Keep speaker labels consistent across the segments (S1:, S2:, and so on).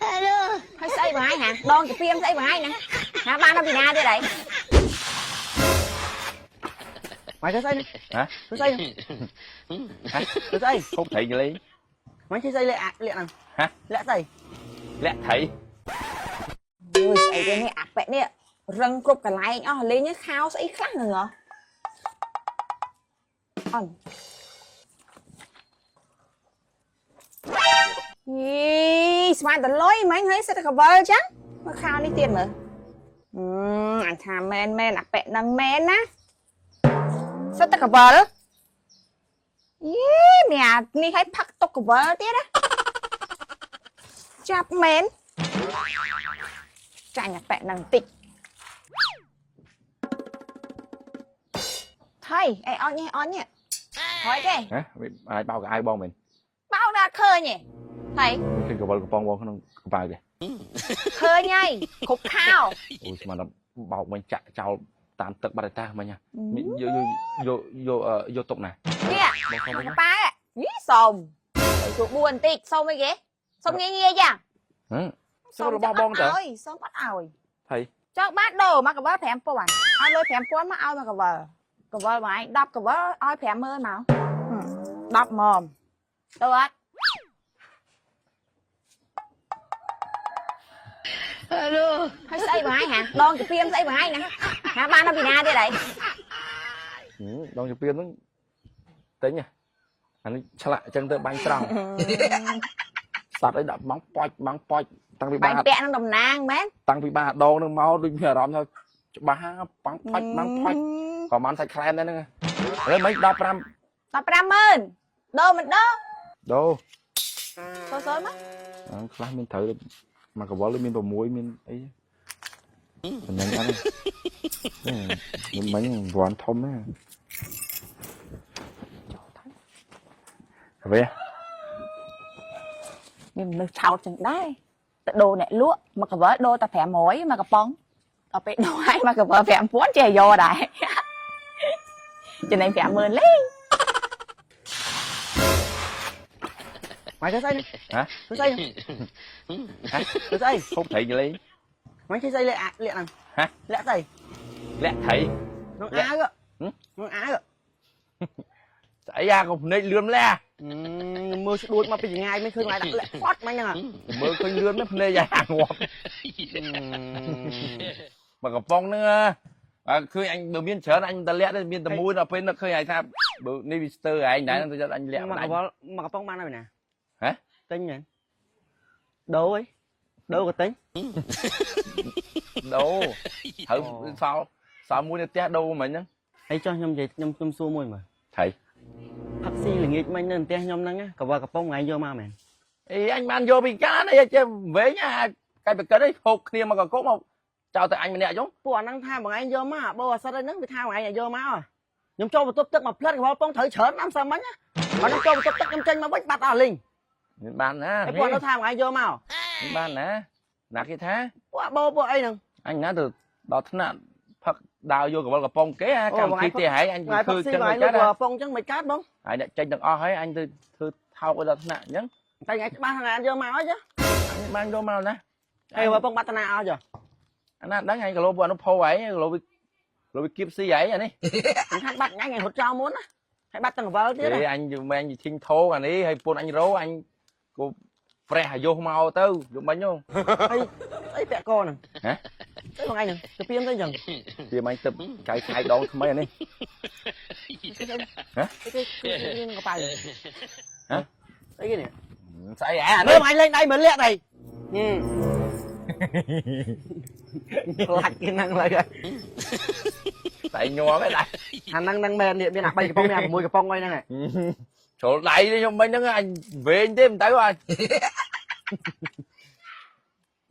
S1: ហើយស្អីបងឯងហាដងជាពីមស្អីបងឯងណាហាបានដល់ពីណាទៀតហី
S2: ម៉ៃធ្វើស្អីនេះ
S3: ហ៎
S2: ធ្វើស្អី
S3: ហ៎
S2: ធ្វើស្អី
S3: ហូបត្រីលេង
S2: ម៉ៃធ្វើស្អីលាក់លាក់ហ្នឹង
S3: ហ៎
S2: លាក់ស្អី
S3: លាក់ត្រី
S1: អូយស្អីគេនេះអាប៉ែនេះរឹងគ្រប់កន្លែងអស់លេងខោស្អីខ្លះហ្នឹងហ៎អន់យីស្មានតលុយមិញហើយសិតតែកវលចឹងមើលខោនេះទៀតមើលអឺអញថាមែនមែនអាប៉ែហ្នឹងមែនណាសិតតែកវលយីមានអានេះឲ្យផឹកទុកកវលទៀតណាចាប់មែន ចាញ់អាប៉ែហ្នឹងបន្តិចថៃអីអត់ញ៉េអត់ញ៉េហើយគេ
S3: ហ៎វាអាចបោកកៅអៅបងមែន
S1: បោកដល់ឃើញទេថៃ
S3: ឃើញកវលកំប៉ុងបងក្នុងកប៉ៅទេ
S1: ឃើញហើយគ្រប់ខោ
S3: អូយស្មានដល់បោកវិញចាក់ចោលតាមទឹកបាត់ឯតាមិញហ៎យកយកយកយកយកទុកណា
S1: នេះ
S3: បងសុំវិញ
S1: កប៉ាយីសុំជួបួនបន្តិចសុំអីគេសុំងាយងាយយ៉ាង
S3: ហ៎សុំរបស់បងតើ
S1: ឲ្យសុំអត់ឲ្យ
S3: ថៃ
S1: ចង់បានដូរមកកវល5000ឲ្យលុយ5000មកឲ្យមកកវលកវលមកឯង10កវលឲ្យ50000មក10ម៉មទៅអត់ហើយស្អីបងឯងហាដងជាពីមស្អីបងឯងណាហាបានដល់ពីណាទៀតហី
S3: ដងជាពៀនហ្នឹងទិញអានេះឆ្លាក់អញ្ចឹងទៅបាញ់ត្រង់សត្វអីដាក់ម៉ងប៉ោចម៉ងប៉ោចតាំងពី
S1: បា
S3: បា
S1: ញ់ពាក់នឹងតំណាងមែន
S3: តាំងពីបាដងនឹងមកដូចមានអារម្មណ៍ថាច្បាស់ប៉ងផាច់ម៉ងផាច់ក៏បានសាច់ខ្លែមដែរហ្នឹងឥឡូវមិន15
S1: 150,000ដូរមិនដូរ
S3: ដូ
S1: សូសូមក
S3: ហ្នឹងខ្លះមានត្រូវមួយកវលមាន6មានអីចំណេញអត់ទេខ្ញុំមិញវ៉ាន់ធំណាអ្វី
S1: មានមនុស្សឆោតចឹងដែរទៅដូរអ្នកលក់មកកវលដូរតែ500មកកំប៉ុងដល់ពេលដូរឲ្យមកកវល5000ចេះយកដែរចំណេញ50000លេង
S2: ម៉ៃធ្វើស្អីនេះ
S3: ហ៎
S2: ធ្វើស្អី
S3: ហ៎
S2: ធ្វើស្អី
S3: ហូបត្រីលេង
S2: ម៉ៃធ្វើស្អីលាក់លាក់ហ្នឹង
S3: ហ៎
S2: លាក់ស្អី
S3: លាក់ត្រី
S2: ក្នុងអាវក្នុងអាវ
S3: ស្អីអាកុំភ្នែកលឿនម្ល៉េះ
S2: មើលស្ដួចមកពីចងាយមិនឃើញម៉ៃដាក់លាក់ផត់ម៉ៃហ្នឹង
S3: មើលឃើញលឿនណាស់ភ្នែកអាងាប់មកកំប៉ុងហ្នឹងបើឃើញអញបើមានច្រើនអញតលាក់ទេមានតែមួយដល់ពេលនឹកឃើញឯងថាបើនេះវាស្ទើឯងដែរទៅអញលាក់
S2: មកកវលមកកំប៉ុងបានហើយណា
S3: ហ៎
S2: ទិញមែនដូរអីដូរក៏ទិញ
S3: ដូរត្រូវសល់សល់មួយនៅផ្ទះដូរមិញហ្នឹង
S2: ហើយចុះខ្ញុំនិយាយខ្ញុំខ្ញុំសួរមួយមើល
S3: ថៃ
S2: ផឹកស៊ីល្ងាចមិញនៅផ្ទះខ្ញុំហ្នឹងកវលកំប៉ុងថ្ងៃយកមកមែន
S3: អីអញបានយកពីកានអីចេះវិញអាកាច់បកិតអីហូបគ្នាមកកកមកចោលតែអញម្នាក់ចុង
S2: ពួកអាហ្នឹងថាបងឯងយកមកអាបោអាសិតអីហ្នឹងវាថាបងឯងយកមកខ្ញុំចូលបន្ទប់ទឹកមកផ្លិតកវលកំប៉ុងត្រូវច្រើនណាស់សាមញ្ញណាបើខ្ញុំចូលបន្ទប់ទឹកខ្ញុំចេញមកវិញបាត់អស់លីង
S3: មានបានណា
S2: ហើយពួកនោះថាបងឯងយកមក
S3: មានបានណាណាគេថា
S2: ពួកអាបោពួកអីហ្នឹង
S3: អញណាទៅដល់ថ្នាក់ផឹកដើរយកកវលកំប៉ុងគេអាកម្មវិធីទេហែងអញ
S2: ថ្ងៃផឹ
S3: ធ្វើ
S2: កស៊ីបងឯង
S3: ចឹងមិនកើត
S2: លក់កំប៉ុងចឹងមិនកើតបង
S3: ហើយអ្នកចេញទាំងអស់ហើយអញទៅធ្វើថោកឲ្យដល់ថ្នាក់អញ្ចឹង
S2: តែថ្ងៃច្បាស់ថ្ងៃអត់យកមកអីចា
S3: អញបានយកមកណា
S2: ហើយកំប៉ុងបាត់តាណាអស់ចា
S3: អាណាដឹងអញគីឡូពួកអានោះផោឯងគីឡូវាគីឡូវាគៀបស៊ីឯងអានេះ
S2: សំខាន់បាត់ថ្ងៃថ្ងៃរត់ចោលមុនណាហើយបាត់ទាំងកវលទៀត
S3: ទេអញមែនធីងថោអានេះហើយពុនអញរោអញគូប្រេះអាយុមកទៅយកមិញហ៎
S2: ហើយស្អីពាក់កហ្នឹង
S3: ហ៎
S2: ស្អីបងឯងហ្នឹងទៅពីមទៅចឹង
S3: វាមិនទឹកកៅឆាយដងថ្មីអានេះ ហ៎
S2: គេគេគេកប៉ៅ
S3: ហ៎
S2: ស្អីគេនេះ
S3: ស្អីអានេះ
S2: មើលបងឯងលេងដៃមើលលាក់ដៃហឹមខ្លាច់គេហ្នឹងឡើយ
S3: ស្អីញ័រហ្នឹងដៃ
S2: អាហ្នឹងហ្នឹងមែននេះមានអា3កំប៉ុងមានអា6កំប៉ុងអីហ្នឹង
S3: ជ្រុលដៃនេះខ្ញុំមិញហ្នឹងអញវែងទេមិនទៅអញ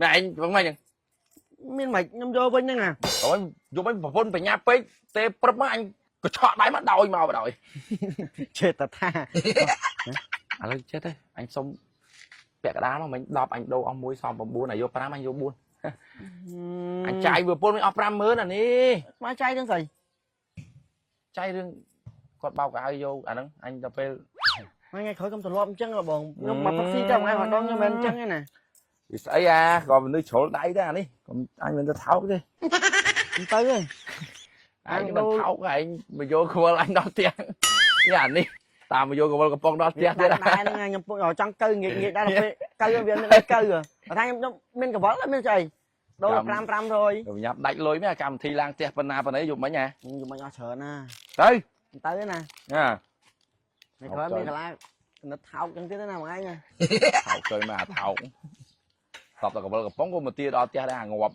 S3: ណែអញបងមិញហ្នឹង
S2: មានមិនខ្ញុំយកវិញហ្នឹងអា
S3: អូយយកមិញប្រពន្ធបញ្ញាពេកទេព្រឹបមកអញកញ្ឆក់ដៃមកដោយមកបដ ாய்
S2: ចេះតែថា
S3: ឥឡូវចេះទេអញសុំពាក់កណ្ដាលមកមិញ10អញដូរអស់មួយសំ9អាយក5អញយក4អញចាយវាប្រពន្ធវិញអស់50000អានេះ
S2: ស្មើចាយរឿងស្អី
S3: ចាយរឿងគាត់បោកឲ្យយកអាហ្នឹងអញដល់ពេល
S2: ថ្ងៃក្រោយកុំទម្លាប់អញ្ចឹងហ៎បងខ្ញុំមកផឹកស៊ីតែថ្ងៃម្ដងខ្ញុំមិនមែនអញ្ចឹងទេណា
S3: វាស្អីអាក៏មនុស្សជ្រុលដៃដែរអានេះកុំអញមិនទៅថោកទេ
S2: ទៅទេ
S3: ឯងមិនថោកឯងមកយកខ្វល់អញដល់ផ្ទះនេះអានេះតាមមកយកខ្វល់កំប៉ុងដល់ផ្ទះទៀត
S2: ដែរហ្នឹងខ្ញុំពុកចង់កើងាកងាកដែរដល់ពេលកើវាមានអីកើបើថាខ្ញុំមានកវលមានស្អីដូរ5 500
S3: ទៅញ៉ាំដាច់លុយមែនអាកម្មវិធីឡើងផ្ទះប៉ុណ្ណាប៉ុណ្ណីយប់មិញហ៎
S2: ខ្ញុំមិនអស់ច្រើនណា
S3: ទៅ
S2: ទៅណា
S3: ណា
S2: មិនក្រោយមានកន្លែងកណិតថោកចឹងទៀតណាមួយឯង
S3: ថោកទៅមកអាថោកតបតែកវលកំប៉ុងក៏មកទាដល់ផ្ទះដែរអាងាប់